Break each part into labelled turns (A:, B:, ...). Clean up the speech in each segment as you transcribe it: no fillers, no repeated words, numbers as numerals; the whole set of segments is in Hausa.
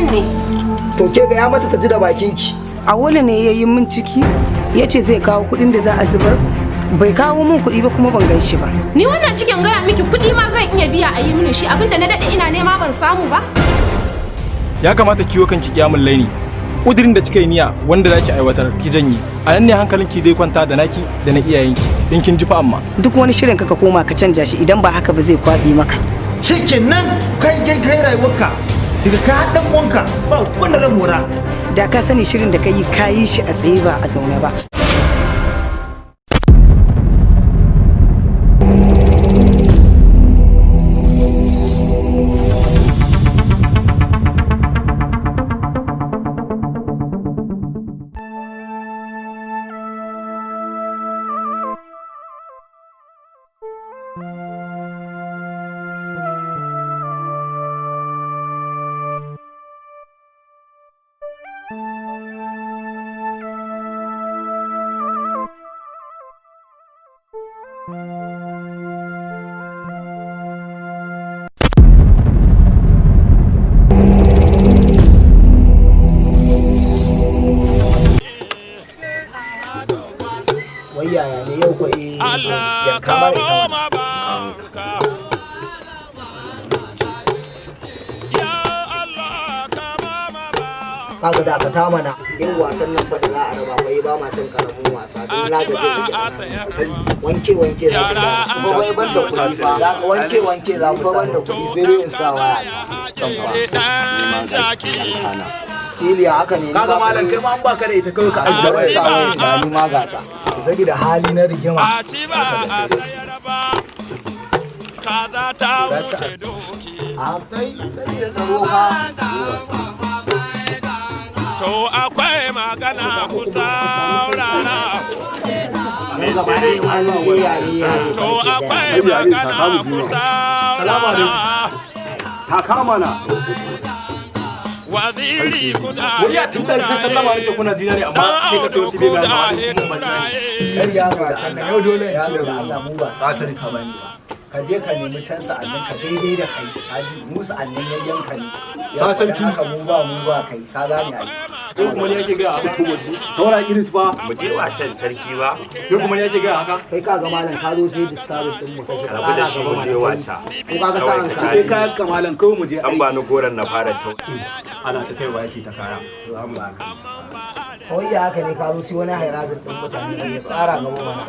A: Ne.
B: To ke ga ya mata ta ji da bakinki.
C: Awolu ne ya yi min ciki, ya ce zai kawo kuɗin da za a zubar. Bai kawo min kuɗi ba, kuma ban gan shi ba.
A: Ni wannan cikin, gaya miki, kuɗi ma zan iya biya a yi mini shi, abinda na daɗe ina nema ban samu ba.
D: Ya kamata kiwo kanki kiyamul laini. Kudirin da kika yi niyya wanda zaki aiwatar, ki janye. A nan ne hankalinki zai kwanta, da naki da na iyayenki, in kin ji fa. Amma
C: Duk wani shirin ka, ka koma ka canja shi, idan ba haka ba zai kwaɓe maka.
E: Shikenan, kai kai kai rayuwarka daga ka dan uwanka ba wanda zan mora.
C: Da ka sani shirin da ka yi, ka yi shi a tsaye ba a zaune ba.
B: Wai yaya ne yau ko? Eh, yanka mara ita mana. Kaga, dakata mana. Yin wasan nan fa da za a raba fa, ba ma son karamin wasa, don na gaji da wanke wanke za ku sa.
F: Ba wai ban da kuɗi ba.
B: Za ka wanke wanke, za ku
F: ba
B: sa.
F: Ban da kuɗi, sai dai in sa waya.
B: Iliya, haka ne.
F: Kaga malam, kai ma an baka da ita, kawai ka
B: Zan sa waya ba, ni ma gata.
F: Saboda hali na rigima.
G: A ci ba a sayar ba, kaza ta wuce doki.
B: A kai kai da tsaro fa.
G: To akwai magana, ku saurara.
B: Don gaba ɗaya ma ni iya ne ya ne.
G: To akwai magana, ku saurara.
H: Ta kama na.
G: Waziri kuda.
D: Wai ya tun da sai sallama nake, kuna jina ne, amma sai ka ce wasu bai bayan ba.
F: Kar yaro da sannan yau dole in ce da Allah, mu ba tsarin ka bane ba. Ka je ka nemi can sa'annin ka daidai da kai, kaji mu sa'annin yayyan ka ne.
H: Ta sarki.
F: Haka mu ba kai, ka gane ai.
D: Yau kuma ni ake gaya haka?
H: Saura iris ba.
I: Mu je wasan sarki ba.
D: Yau kuma ni ake gaya haka?
B: Kai ka ga malam, ka zo sai disturbing din mu kake.
I: Rabu da shi, mu je wasa.
B: Ko ka ga sa'an ka?
F: Sai kayan kamalan, kawai mu je.
I: An ba ni goron na fara tau.
H: Ana ta kaiwa yake ta kaya. Za mu ba.
B: Kawai ya haka ne, ka zo sai wani hairazin din mutane ne, tsara gaba mana.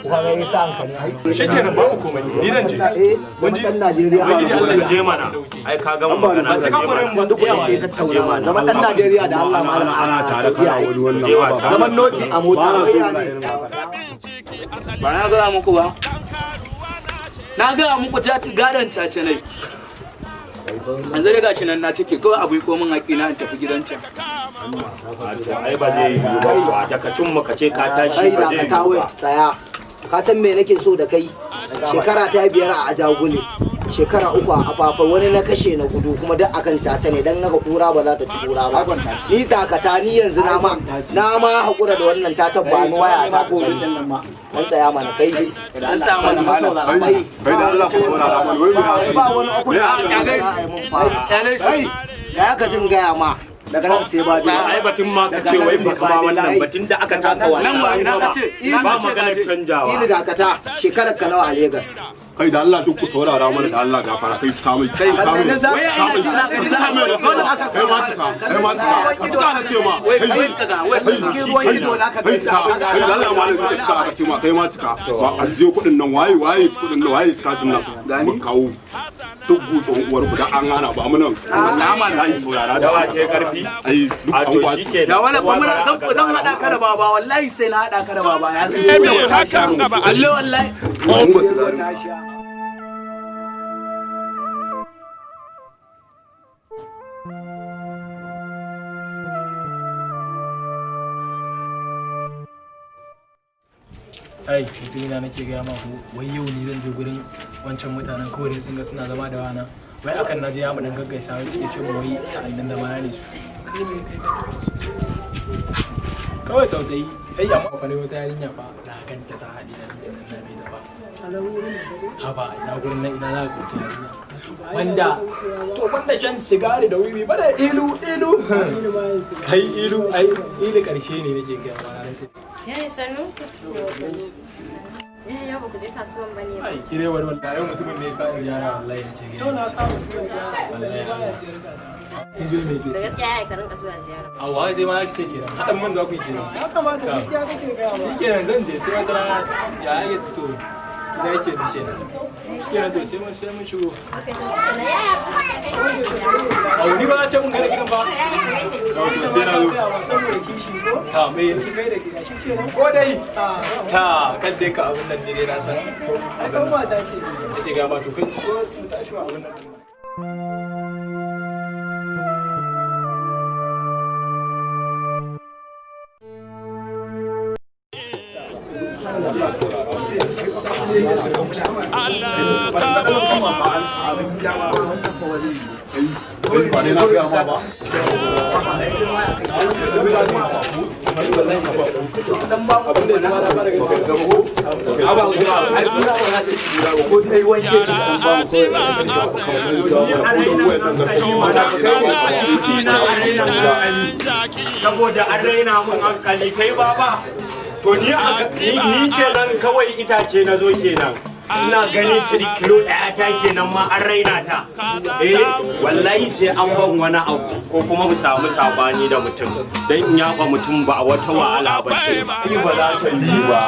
B: Ko ka ga ya sa'an ka ne ai?
D: Shikenan, babu komai, ni zan je.
F: Eh,
D: Mun ji.
F: dan Najeriya.
D: Ubangiji Allah
I: Je mana, ai ka gama magana.
D: Ba sai ka kore mu ba,
F: Duk wanda ke tattaunawa, zaman dan Najeriya da Allah malam.
H: Ana tare kana wani wannan.
I: Je wasa.
F: Zaman noti a mota.
H: Ba na so
B: ya
H: ina
B: ne?
H: irin haka.
J: Ba na gaya muku ba, na gaya muku gadon caca ne. Yanzu dai gashi nan na cike, kawai abu ko min haƙi na in tafi gidan can.
I: To ai ba zai yiwu ba kuwa, daga cin mu ka ce ka tashi,
B: Kai
I: ba
B: da
I: zai
B: ka
I: yiwu
B: tawo
I: ba.
B: tsaya. Ka san me nake so da kai? Shekara ta 5 a Ajagule, shekara 3 a Afafa, wani na kashe na gudu, kuma duk akan caca ne. Dan naga kura ba za ta ci kura ba. Ni dakata, ni yanzu na ma hakura da wannan cacan. Ba ni waya ta ko dan tsaya mana kai.
J: An sa mana.
B: Kai.
H: Kai da Allah ku saurara mana, wai mu
B: Kai, ba wani uku da aka yi mun fa.
J: Kyale shi.
B: Kai da aka jin gaya ma.
F: Daga nan sai ba.
I: Ai batun ma ka ce wai baka ma wannan batun da aka taka wasa.
J: Nan wa ina ka ce, ina
I: Ba
J: ka ce
I: maganar
J: ka ce.
I: canjawa.
B: Ili, dakata, shekarar ka nawa a Legas?
H: Kai da Allah duk ku saurara mana, da Allah gafara, kai cika mai. Kai cika mai.
J: Wai ina ji na gani za a
H: Kai ma cika. Kai ma cika. Ka cika na ce ma.
J: Wai kai ka ga wai.
F: Cikin ruwan ido na ka.
H: Kai cika. Kai da Allah malam ka cika aka ce ma, kai ma cika. Ba an je kuɗin nan, waye waye ci kuɗin nan, waye cika tun nan. Gani kawo. Duk gutsun uwar ku da an hana ba mu nan. Nama da yi saurara da.
I: Dawa ce karfi.
H: Ai duk
I: A
H: an
I: to
H: kwaci.
I: shikenan.
J: Ya wala fa muna zan hada ka da baba, wallahi sai na hada ka da baba ya
G: Me hakan gaba?
J: Allah wallahi.
H: Mun ba su gari.
D: Ai mutumina, nake gaya ma ko, wai yau ni zan je gurin wancan mutanen, kawai dai sun ga suna zama da wana, wai akan naje ya mu dan gaggaisa, wai suke ce mu wai sa'annin da mana ne su. Kai ne kai ka tafi su kawai tausayi. Ai amma fa ne wata yarinya fa na ganta ta haɗe yarinya nan na bai da ba. Haba, ina gurin nan, ina za ka koki yarinya? Wanda to wanda shan sigari da wiwi bada ilu ilu. Kai ilu ai ilu karshe ne nake ga ma ran sai.
A: Yayi sanu. Yayi yau ba ku je kasuwan ba ne ba.
D: Ai kire wani wallahi yau mutumin ne ka ziyara wallahi nake ga.
K: To na kawo mutumin ziyara. Wallahi baya ziyarta ta.
D: Kin je me
A: To
D: ke?
A: gaskiya yayi ka rinka zuwa ziyara.
D: A wa dai ma kike kenan. Hadan man za ku yi kenan.
K: Ya kamata gaskiya kake gaya ma.
D: Shikenan zan je sai wata rana ya ake to da yake ji kenan. Shikenan to sai mun shigo. A wuri ba ce mun kai gidan ba. Yau to sai na zo.
K: Saboda kishi ko?
D: Ta me
K: Kai da gida shi kenan.
D: ko dai ta kan dai ka abun nan ne dai na san.
K: Ai kan mata ce.
D: Nake ga ma to kai ko mu tashi wa abun nan.
H: Ba dai na gaya ma ba.
I: Saboda an raina mun hankali kai baba, to ni ni kenan kawai itace na zo kenan. Ina ganin ciri kilo ɗaya ta kenan ma an raina ta. Eh, wallahi sai an ban wani abu ko kuma mu samu sabani da mutum dan in yaba mutum ba wata wahala ba ce.
H: Ni ba za ta yi ba.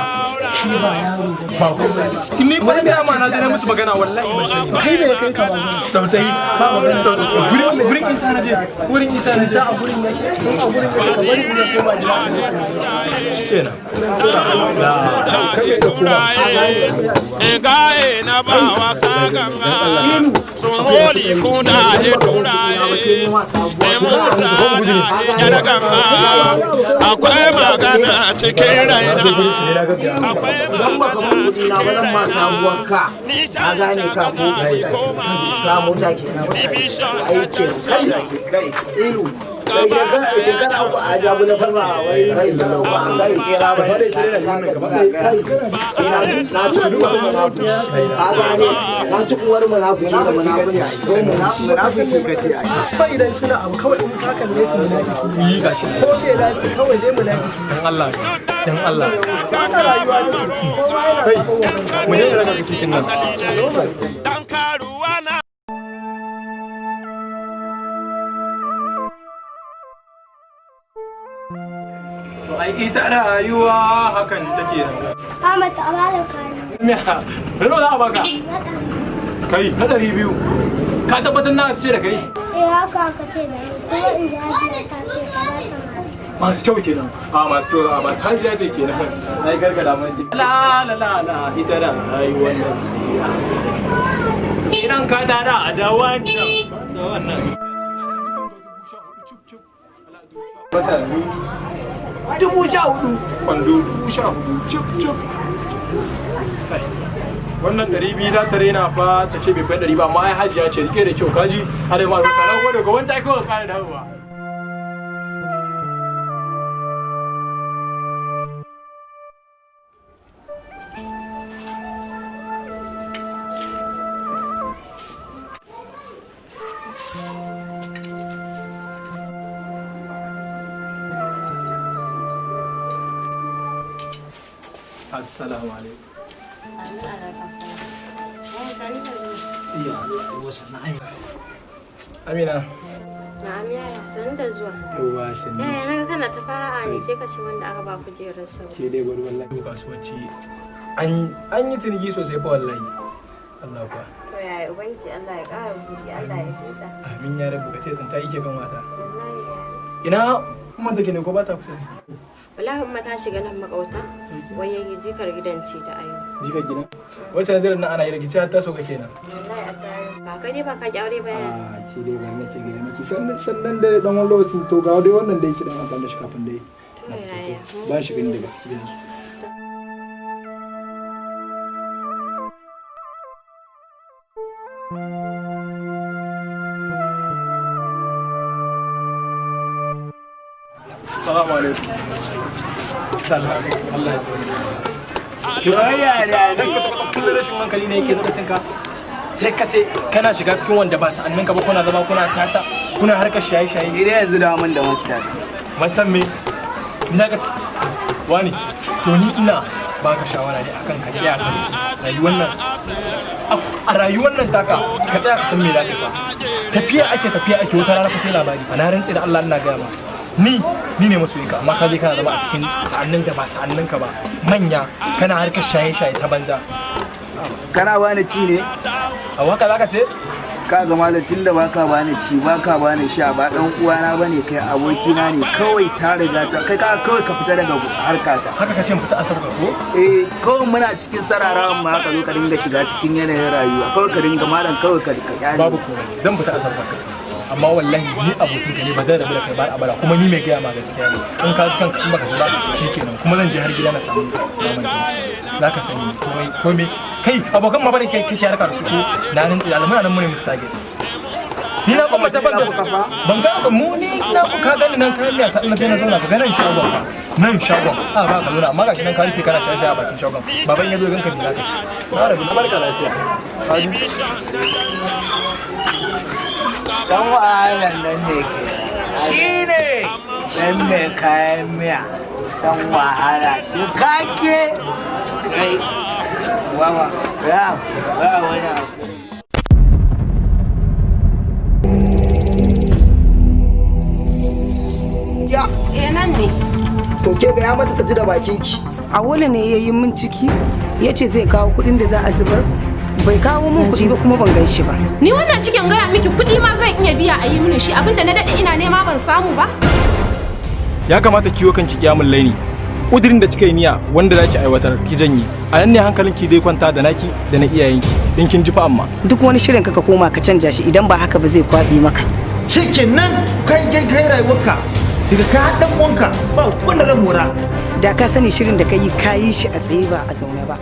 D: Ni ba da ma na je na musu magana wallahi ban sani.
K: Kai ne kai ka ba.
D: Tausayi ba magana tausayi. Gurin Isa na je. Gurin Isa na je.
K: Isa a gurin yake. In a gurin yake ka bari in ya koma gida.
D: Shikenan. Kai ka koma.
G: Egaye na ba wasa ganga sun holi kuna he turaye e musa na ganga akwai magana cikin raina.
B: Idan baka ban kuɗi na ba zan ma sabuwar ka. Ka gane ka ko ka mota kenan. Ai kenan kai kai ilu. Kai shekara 3 a jabu na farma wai kai kai kera ba kai na ci uwar munafiki ka gane na ci uwar munafiki da munafiki zo mu
F: Munafiki kace ai.
K: Ba idan suna abu kawai in ka kalle su munafiki.
D: Yi gashi.
K: Ko me za su kawai dai munafiki.
D: Dan Allah. Dan Allah.
K: Haka rayuwa take. Kowa yana
D: Kai
K: zaɓen wa kansa.
D: mu je raka titin nan.
G: Dan karuwa na.
D: To ai ita rayuwa hakan take nan.
L: Ahmad a bada kwano.
D: Nawa za a baka? Kai na 200. Ka tabbatar na ce da kai?
L: Eh haka aka ce da ni kuma in ji Hajiya ta ce ka ba ta masu.
D: Masu kyau kenan. A masu kyau a ba hajiya ce kenan. Na yi gargada mai. La la la la ita da rayuwar nan sai a hankali. Idan ka tara a da wannan da wannan. Masa yanzu 14,000 kwando 14,000 cip cip. Kai, wannan 200 za ta rena fa ta ce bai fai 100 ba amma ai hajiya ce rike da kyau kaji har yi ma albarka na gode ga wanda aka kare dawowa. Assalamu alaikum.
A: Amin alaikum salam. Yayi sanu da zuwa.
D: Amina.
A: Na'am yaya sanu da zuwa.
D: Yawwa shi ne.
A: Yaya naga kana ta fara'a ne sai ka ce wanda aka ba kujerar sau.
D: Ke dai gwada wallahi kasuwanci an yi ciniki sosai fa wallahi. Allah kuwa.
A: To yaya ubangiji Allah ya ƙara buɗi Allah ya buɗa.
D: Amin ya rabu ka ce tsinta yake kan wata.
A: Wallahi yaya.
D: Ina kuma take ne ko ba ta kusa ne?
A: Wallahi umma ta shiga nan makauta wai yayi jikar gidan ce ta ayo.
D: Jikar gidan? Wacce nazarin nan ana yi rikici har ta soka kenan.
A: Wallahi a ta ayo. Kaka ne ba ka ki aure ba yaya.
D: A ke dai ba nake gaya miki sannan sannan da dan wani lokacin to ga dai wannan da yake dan amfani da shi kafin dai.
A: To yaya.
D: Ba shi gani da gaskiya yanzu. Assalamu alaikum. Allah ya taimake. Kullum rashin hankali ne yake lokacin ka. Sai ka ce kana shiga cikin wanda ba sa'annin ka ba, kuna zama kuna tata, kuna harkar shaye-shaye.
J: Ni dai yanzu da mun da master.
D: Master me? Ina ka wani to ni ina baka shawara ne akan ka tsaya ka rayuwar nan, a rayuwar nan taka ka tsaya ka san me zaka fa. Tafiya ake, tafiya ake, wata rana fa sai labari fa. Na rantse da Allah ina gaya ma, ni ne masoyinka, amma ka je kana zama a cikin sa'annin da ba sa'annin ka ba manya, kana harkar shaye-shaye ta banza.
J: Kana bani ci ne?
D: A waka zaka ce?
J: Ka ga malam, tunda baka bani ci, baka bani sha, ba dan uwana bane kai, abokina ne kawai. Ta riga ta kai ka, kawai ka fita daga harkata.
D: Haka ka ce mu fita asabka ko?
J: Eh, kawai muna cikin sararawan ma ka zo ka dinga shiga cikin yanayin rayuwa, kawai ka dinga malam, kawai ka kyale.
D: Babu komai, zan fita asabka, amma wallahi ni abokinka ne, ba zan rabu da kai ba abada. Kuma ni mai gaya ma gaskiya ne. In ka ji kanka, in baka ji ba shikenan. Kuma zan je har gida na samu maman ki, za ka sani komai komai. Kai abokan ma bane kai kake harka da su ko? Na rantsi da Allah muna nan mu ne musu target. Ni na kuma ta ban ban ga ka mu ni na ku ka gani nan kayan miya ta ina na zauna ka ga nan shagon ka, nan shagon a ba ka zauna, amma gashi nan ka rufe kana shaye-shaye a bakin shagon. Baban ya zo ganka me za ka ci? Na rabu, barka lafiya.
F: Dan wahalan nan ne ke.
J: Shi ne.
F: Dan mai kayan miya. Dan wahala. Kake.
J: Kai. Wawa.
F: Ya.
J: Ba wani abu.
B: Ya.
A: Eh nan ne.
B: To ke ga ya mata ta ji da bakin ki.
C: Awolu ne ya yi min ciki, ya ce zai kawo kuɗin da za a zubar, bai kawo min kuɗi ba kuma ban gan shi ba.
A: Ni wannan cikin gaya miki kuɗi ma zan iya biya a yi mini shi, abinda na daɗe ina nema ban samu ba.
D: Ya kamata kiwo kanki kiyamun laini. Kudirin da kika yi niyya wanda zaki aiwatar ki janye. A nan ne hankalinki zai kwanta da naki da na iyayenki in kin ji fa amma.
C: Duk wani shirin ka koma ka canja shi, idan ba haka ba zai kwaɓe maka.
E: Shikenan kai kai kai rayuwarka daga ka dan uwanka ba wanda zan mora.
C: Da ka sani shirin da ka yi, ka yi shi a tsaye ba a zaune ba.